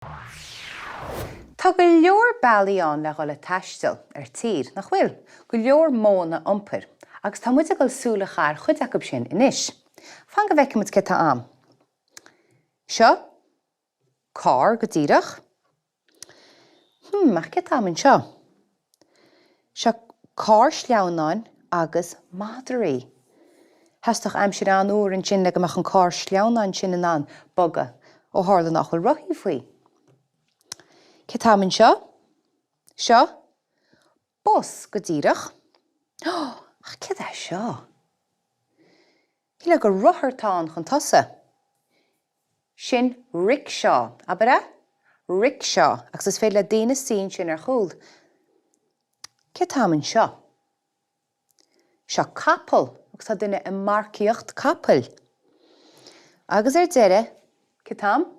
Tá go leor bealaí ann le dhul ag taisteal ar tír, nach bhfuil? Go leor modhanna iompair. Agus tá muid ag dul súil a chaitheamh ar chuid acu sin anois. Fan go bhfeicfidh muid cé tá a'm. Seo carr go díreach. Hmm, ach cé tá a'm anseo? Seo carr sleamhnáin agus madraí. Theastódh aimsir an-fhuar ansin le go mbeadh an carr sleamhnáin sin in ann bogadh, ó tharla nach bhfuil rothaí faoi. Cé tá a'm anseo? Seo bus go díreach. Ach céard é seo? Shílfeá gur rothar atá ann chun tosaigh. Sin rickshaw, abair é? Rickshaw, agus is féidir le daoine suí ansin ar chúl. Cé tá a'm anseo? Seo capall, agus tá duine ag marcaíocht capaill. Agus ar deireadh, cé tá a'm?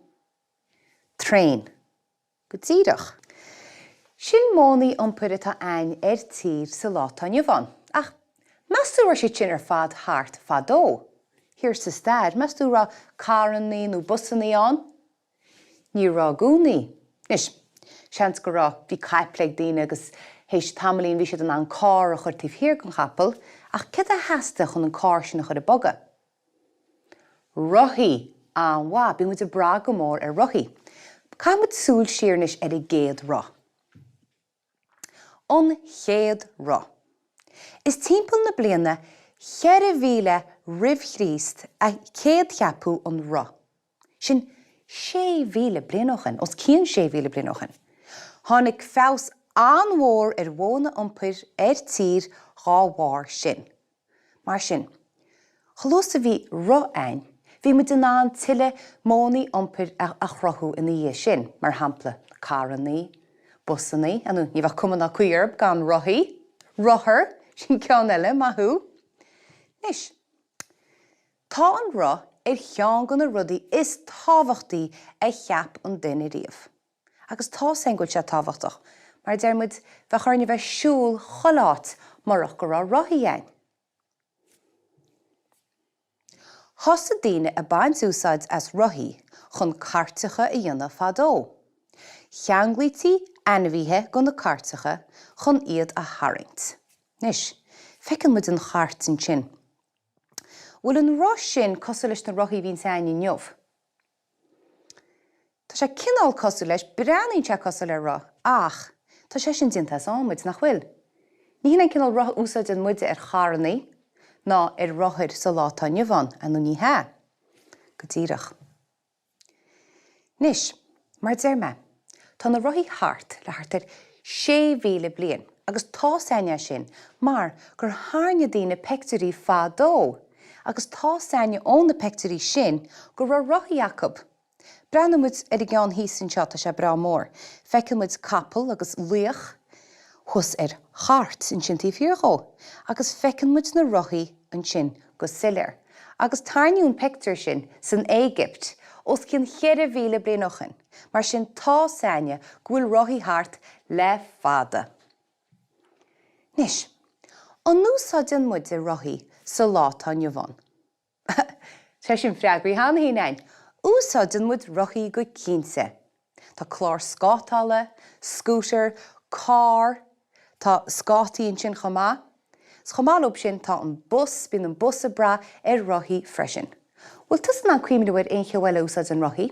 Traein. Go díreach. Sin modhanna iompair atá a'ainn ar tír sa lá atá inniu ann. Ach meas tú raibh siad sin ar fad thart fadó? Thiar sa stair, meas tú raibh carrannaí nó busannaí ann? Ní raibh i gcónaí. Anois, seans go raibh, bhí caiple ag daoine agus théis tamaillín bhí siad in ann carr a chur taobh thiar den chapall, ach céard a theastaigh chun an carr sin a chur ag bogadh? Rothaí! An-mhaith, bíonn muid ag brath go mór ar rothaí. Caithfidh muid súil siar anois ar an gcéad roth. An chéad roth. Is timpeall na bliana 4000 roimh Chríost a céadcheapadh an roth. Sin 6,000 bliain ó shin, os cionn 6,000 bliain ó shin. Tháinig feabhas an-mhór ar mhodhanna iompair ar tír dhá bharr sin. Mar sin, chomh luath is a bhí roth a'ainn, bhí muid in ann tuilleadh modhanna iompair a chruthú ina dhiaidh sin, mar shampla, carrannaí, busannaí, ar ndóigh, ní bheadh cuma ná caoi orthu gan rothaí, rothar, sin ceann eile, maith thú. Anois, tá an roth ar cheann de na rudaí is tábhachtaí a cheap an duine riamh. Agus tá's a'inn go bhfuil sé tábhachtach. Mar a deir muid, bheadh orainn a bheith ag siúl chuile áit murach go raibh rothaí a'ainn. Thosaigh daoine ag baint úsáid as rothaí chun cairteacha a dhéanamh fadó. Cheanglaítí ainmhithe go na cairteacha chun iad a tharraingt. Anois, feiceann muid an chairt ansin. Bhfuil an roth sin cosúil leis na rothaí a bhíonns a'ainn inniu? Tá sé cineál cosúil leis, breathnaíonn sé cosúil le roth, ach tá sé sin déanta as adhmaid, nach bhfuil? Ní hin é an cineál roth a úsáideann muide ar charrannaí ná ar rothair sa lá atá inniu ann, nó ní hea? Go díreach. Anois, mar a deir mé, tá na rothaí thart le thart ar 6,000 bliain agus tá's a'ainn é sin mar gur tharraing daoine peictiúirí fadó agus tá's a'ainn ó na peictiúirí sin go raibh rothaí acu. Breathnóidh muid ar an gceann thíos anseo, tá sé breá mór. Feiceann muid capall agus laoch thuas ar chairt ansin taobh thiar dhó. Agus feiceann muid na rothaí ansin go soiléir. Agus tarraingíodh an pictiúr sin san Éigipt os cionn 4,000 bliain ó shin. Mar sin tá's a'ainne go bhfuil rothaí thart le fada. Anois, an úsáideann muide rothaí sa lá atá inniu ann? Tá sin freagraithe cheana féin a'ainn. Úsáideann muid rothaí go cinnte. Tá clár scátála, scooter, carr, tá scátaí ansin chomh maith. 'S chomh maith leob sin tá an bus, bíonn an bus ag brath ar rothaí freisin. Bhfuil tusa in ann cuimhneamh ar aon cheo eile a úsáideann rothaí?